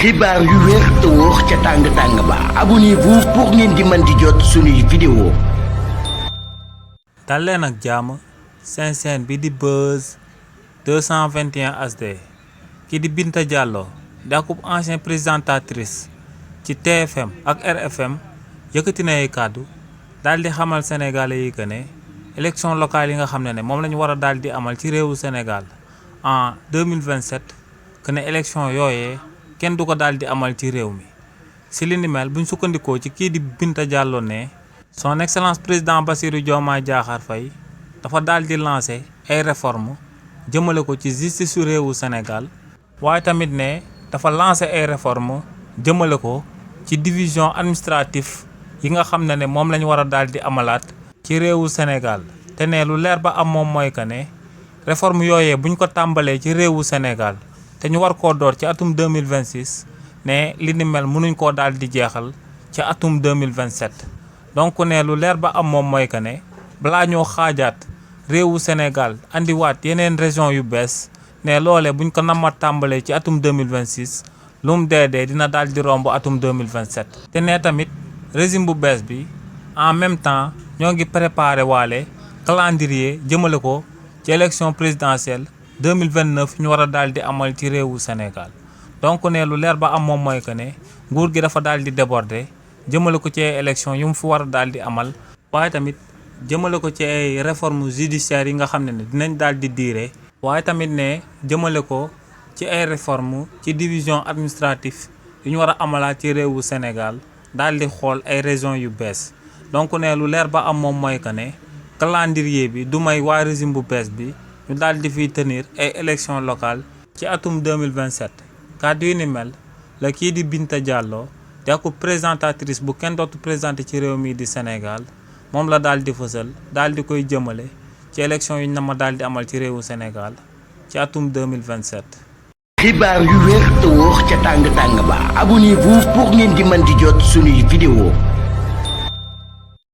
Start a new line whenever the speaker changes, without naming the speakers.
xibaar yu wér te wóor ca tàng ba abonnez-vous pour ngeen di mën di jot suñuy vidéo.
dal leen ak jàmm seen chaîne bi di Buzz 221 HD ki di Binta Diallo di akub ancien présentatrice ci TFM ak RFM yëkkati na ay kàddu daal di xamal sénégalais yi que ne élection locale yi nga xam ne moom la ñu war a daal di amal ci réewu Sénégal en 2027 que ne élection yooyee kenn du ko daal di amal ci réew mi si li ni mel buñ sukkandikoo ci kii di Binta Diallo ne son excellence président Bassirou Diomaye Diakhar Faye dafa daal di lancé ay réformes jëmale ko ci justice su réewu Sénégal waaye tamit ne dafa lancé ay réformes jëmale ko ci division administrative yi nga xam ne moom la ñu war a daal di amalaat ci réewu Sénégal te ne lu leer ba am moom mooy que ne réforme yooyee buñ ko tàmbalee ci réewu Sénégal te ñu war koo door ci atum 2026 ne li ni mel mënuñ koo daal di jeexal ci atum 2027 donc ne lu leer ba am moom mooy que ne balaa ñoo xaajaat réewu Sénégal andiwaat yeneen région yu bees ne loole buñ ko nama tàmbalee ci atum 2026 lu mu dee dina daal di romb atum 2027 te ne tamit régime bu bees bi en même temps ñoo ngi préparé waale calendrier jëmale ko ci élection présidentielle 2029 ñu war a daal di amal ci réewu Sénégal donc ne lu leer ba am moom mooy que ne nguur gi dafa daal di déborder jëmale ko ci ay élection yu mu fi war a daal di amal waaye tamit jëmale ko ci ay réformes judiciaires yi nga xam ne dinañ daal di diire waaye tamit ne jëmale ko ci ay réformes ci division administrative yu ñu war a amalaat ci réewu Sénégal daal di xool ay régions yu bees donc ne lu leer ba am moom mooy que ne calendrier bi du may waa régime bu bees bi ñu daal di fiy tenir ay élections locales ci atum 2027 kàddu yu ni mel la kii di Binta Diallo di akub présentatrice bu kenn dootu présenté ci réew mi di Sénégal moom la daal di fësal daal di koy jëmale ci élection yu ñu nama daal di amal ci réewu Sénégal ci atum 2027.
xibaar yu wér te wóor ca tàng ba abonnez-vous pour ngeen di mën di jot suñuy vidéo.